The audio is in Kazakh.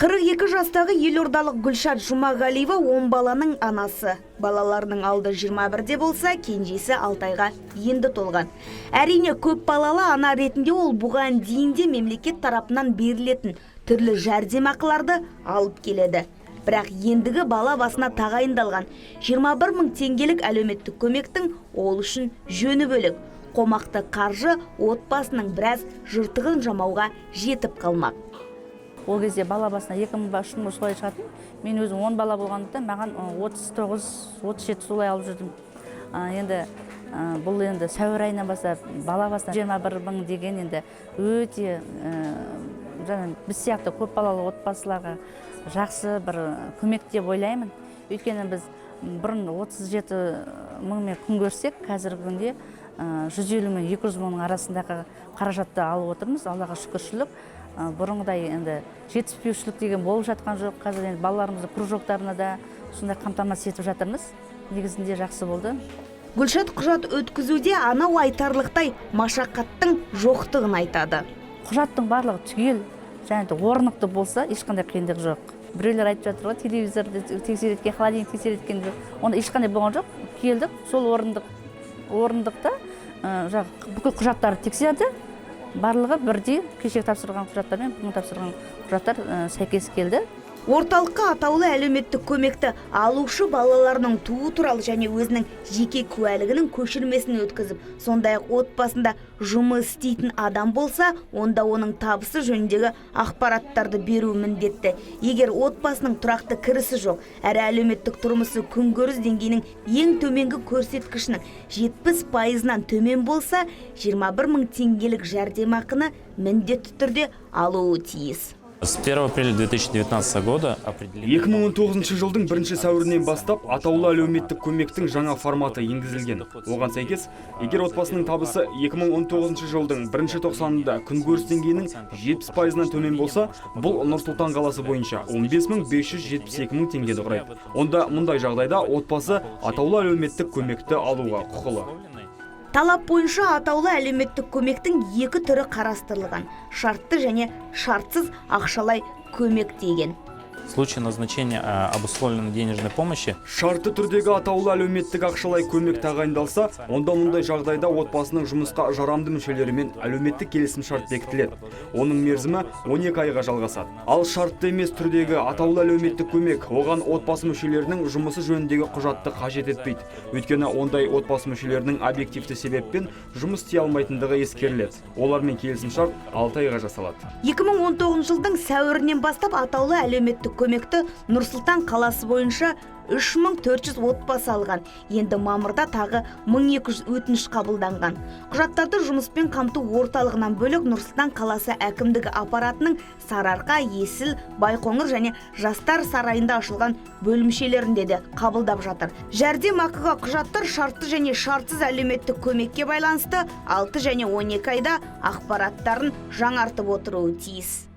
42 жастағы елордалық Гүлшат Жұмағалиева 10 баланың анасы. Балаларының алды 21-де болса, кенжесі 6 айға енді толған. Әрине, көп балалы ана ретінде ол бұған дейін де мемлекет тарапынан берілетін түрлі жәрдемақыларды алып келеді. Бірақ ендігі бала басына тағайындалған 21 мың теңгелік әлеуметтік көмектің ол үшін жөні бөлек. Қомақты қаржы отбасының біраз жыртығын жамауға жетіп қалмақ. Ол кезде бала басына 2000 ба, 3000 ба, солай шығатын. Мен өзім 10 бала болғандықтан, маған 39, 37 солай алып жүрдім. Енді бұл енді сәуір айынан бастап бала басына 21 мың деген енді өте жаңа біз сияқты көп балалы отбасыларға жақсы бір көмек деп ойлаймын. Өйткені біз бұрын 37 мыңмен күн көрсек, қазіргі күнде 150 мен 200 мыңның арасындағы қаражатты алып отырмыз. Аллаға шүкіршілік. Бұрынғыдай енді жетіспеушілік деген болып жатқан жоқ. Қазір енді балаларымызды кружоктарына да сондай қамтамасыз етіп жатырмыз. Негізінде жақсы болды. Гүлшат құжат өткізуде анау айтарлықтай машақаттың жоқтығын айтады. Құжаттың барлығы түгел және де орнықты болса, ешқандай қиындық жоқ. Біреулер айтып жатыр ғой, телевизорды тексереді екен, холодильник тексереді екен деп. Онда ешқандай болған жоқ. Келдік, сол орындықта жаңағы бүкіл құжаттарды тексерді. Барлығы бірдей, кешегі тапсырған құжаттар мен бүгін тапсырған құжаттар сәйкес келді. Орталыққа атаулы әлеуметтік көмекті алушы балаларының туу туралы және өзінің жеке куәлігінің көшірмесін өткізіп, сондай-ақ отбасында жұмыс істейтін адам болса, онда оның табысы жөніндегі ақпараттарды беру міндетті. Егер отбасының тұрақты кірісі жоқ, әрі әлеуметтік тұрмысы күнкөріс деңгейінің ең төменгі көрсеткішінің 70%-ынан төмен болса, 21 мың теңгелік жәрдемақыны міндетті түрде алуы тиіс. С 1 апреля 2019 года определены. 2019 жылдың бірінші сәуірінен бастап атаулы әлеуметтік көмектің жаңа форматы енгізілген. Оған сәйкес, егер отбасының табысы 2019 жылдың бірінші тоқсанында күнкөріс деңгейінің 70%-ынан төмен болса, бұл Нұр-Сұлтан қаласы бойынша 15 572 мың теңгені құрайды. Онда мұндай жағдайда отбасы атаулы әлеуметтік көмекті алуға құқылы. Талап бойынша атаулы әлеуметтік көмектің екі түрі қарастырылған: шартты және шартсыз ақшалай көмек деген. В случае назначения обусловленной денежной помощи Шартты түрдегі атаулы әлеуметтік ақшалай көмек тағайындалса, онда мұндай жағдайда отбасының жұмысқа жарамды мүшелерімен әлеуметтік келісімшарт бекітіледі. Оның мерзімі 12 айға жалғасады. Ал шартты емес түрдегі атаулы әлеуметтік көмек оған отбасы мүшелерінің жұмысы жөніндегі құжатты қажет етпейді. Өйткені ондай отбасы мүшелерінің объективті себеппен жұмыс істей алмайтындығы ескеріледі. Олармен келісімшарт 6 айға жасалады. 2019 жылдың сәуірінен бастап атаулы әлеуметтік көмекті Нұр-Сұлтан қаласы бойынша 3400 отбасы алған. Енді мамырда тағы 1200 өтініш қабылданған. Құжаттарды жұмыспен қамту орталығынан бөлек, Нұр-Сұлтан қаласы әкімдігі аппаратының Сарыарқа, Есіл, Байқоңыр және Жастар сарайында ашылған бөлімшелерінде де қабылдап жатыр. Жәрдемақыға құжаттар шартты және шартсыз әлеуметтік көмекке байланысты 6 және 12 айда ақпараттарын жаңартып отыруы тиіс.